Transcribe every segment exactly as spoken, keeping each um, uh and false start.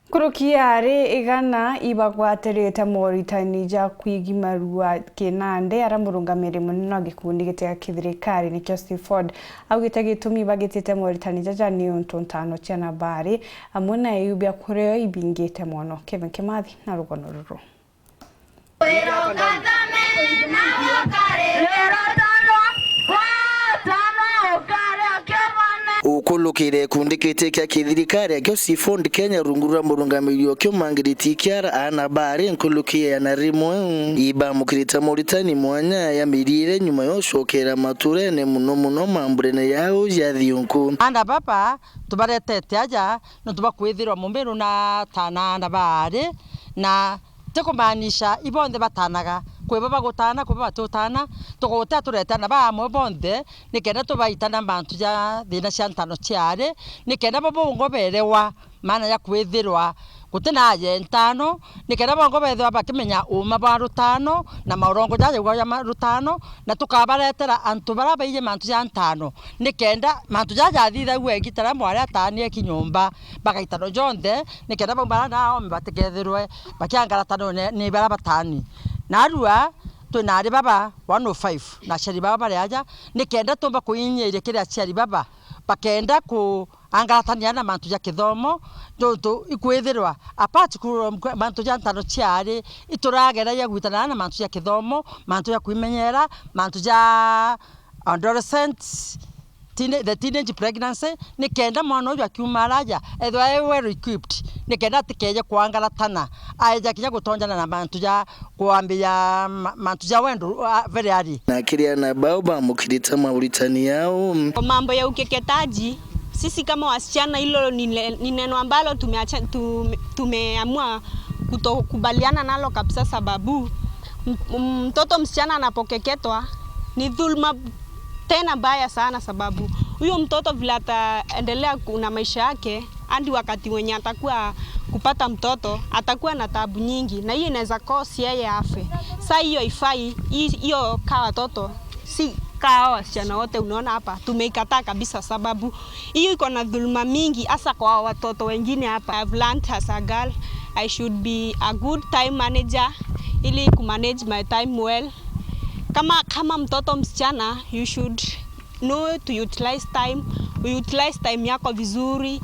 Nkuruki ya ari igana ibagwatirite moritani ja kwigimarua kinandi, ara murungamiri munene wa gikundi giti gia kithirikari nikio CIFORD augite gitumi bagitite moritani jaja ni untu ntano cia nabari amwe na iu bia kurio ibingite mono. Kevin Kimathi na rugono ruru. Ukulukire gikundi giti kia kithirikari akio CIFORD Kenya rungu rwa murungamiri okio Margaret Kiara, ana bari nkuruki ya igana rimwe ibamukirite moritani mwanya ya miriire nyuma ya ucokera maturene, muno muno mamburene yao ja thiunku. Ana baba tubaretete aja nontu bwa kwithirwa mumiru na tana ana baari, na ti kumaanisha ibonthe batanaga. Kwi baba gutana, kwi baba tutana, tugutea turete ana baa amwe bonthe, nikenda tubaitana mantu ja thina cia ntano ciari, nikenda bo bongwa berewa maana ya kwithirwa guti na aja ntano, nikenda bongwa bethirwa bakimenya uuma bwa rutano na maurongo jaja igwa ja ma-, rutano, na tukabaretera antu baria baiji mantu ja ntano, nikenda mantu jaja jathithagua igita riria mwari atanie ki nyomba, bagaitano jonthe, nikenda bau baria naome batikethirwe bakiangaratano ne-, ni baria batani. Narua twina ari baba one oh five na aciari baba bari aja, nikenda tumba kuinyiria kiri aciari baba, bakenda kuangaratania na mantu ja kithomo, nontu ikwithirwa apart from mantu ja ntano ciari, iturageragia gwitana na mantu ja kithomo, mantu ja kwimenyera, mantu ja adolescents, teena-, the teenage pregnancy, nikenda mwana uju akiuma araja ethwa e well equipped, nikenda atikeje kwangaratana, aeja kinya gutonjana na mantu ja kwambia ma-, mantu ja wendo, ah, very early. Na kiri ana bao bamukirite mauritani yao. Kwa mambo ya ukeketaji, sisi kama wasichana, hilo ni le-, ni neno ambalo tumeacha-, tume-, tumeamua kutokubaliana nalo kabisa, sababu m-, m-, mtoto msichana anapokeketwa ni dhulma tena mbaya sana, sababu huyo mtoto vile ataendelea ku-, na maisha yake hadi wakati wenye atakuwa kupata mtoto, atakuwa na taabu nyingi, na hiyo inaweza cause yeye afe. Saa hiyo haifai, hi-, hiyo kaa watoto, si kaa hao wasichana wote unaona hapa, tumeikataa kabisa, sababu hiyo iko na dhuluma mingi, hasa kwa watoto wengine hapa. I've learned as a girl, I should be a good time manager ili kumanage my time well. Kama, kama mtoto msichana, you should know to utilize time, utilize time yako vizuri,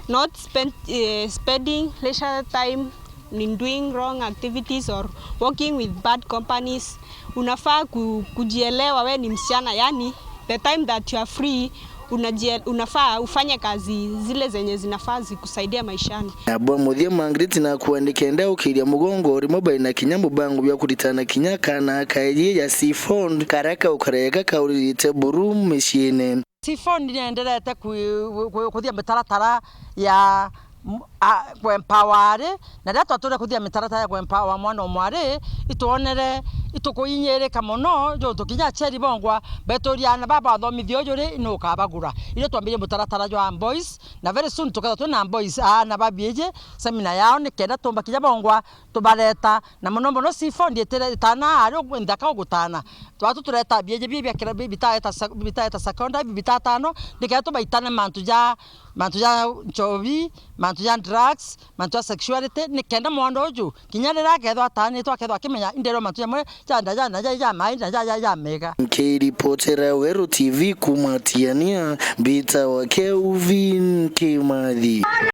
not spend, eh, spending leisure time in doing wrong activities or working with bad companies. Unafaa ku-, kujielewa we ni msichana, yani the time that you are free, unajie-, unafaa ufanye kazi zile zenye zinafaa zikusaidia maishani. Na bwa muthia Margaret na kuandika ndaukiria mugongo, rimwe bai na kinya mubango bwa kuritana kinya kana kaeji ya CIFORD karia kaukarega kauririte buru miciine. CIFORD nienderete ku-, ku-, kuthia mitaratara ya m-, a, ku empower ari, na riria twatwire kuthia mitaratara ya ku empower mwana o mwari, itwonere, itukuinyirika mono, jontu kinya aciari bongwa beturia ana baba bathomithia uju ri, nu ukabagura. Irio twambirie mutaratara jwa boys, na very soon tukethwa twina boys, aana ba biiji, seminar yao, nikenda tumba kinya bongwa tubareta, na mono mono CIFORD itire itana ari nthaka ugutana. Twatu tureta biiji bi bia kira-, bi-, bitaeta sa-, bitaeta secondary, bi bitatano, nikenda tubaitane mantu ja, mantu ja nchobi, mantu ja drugs, mantu ja sexuality, nikenda mwana uju kinya riria akethwa atanitwe, akethwa akimenya inderwa mantu jamwe ja nda ja, na ja, ja mai, na ja, ja, ja mega. Nkiripotera Weru T V kuma Tiania, Mbita wa Kelvin Kimathi.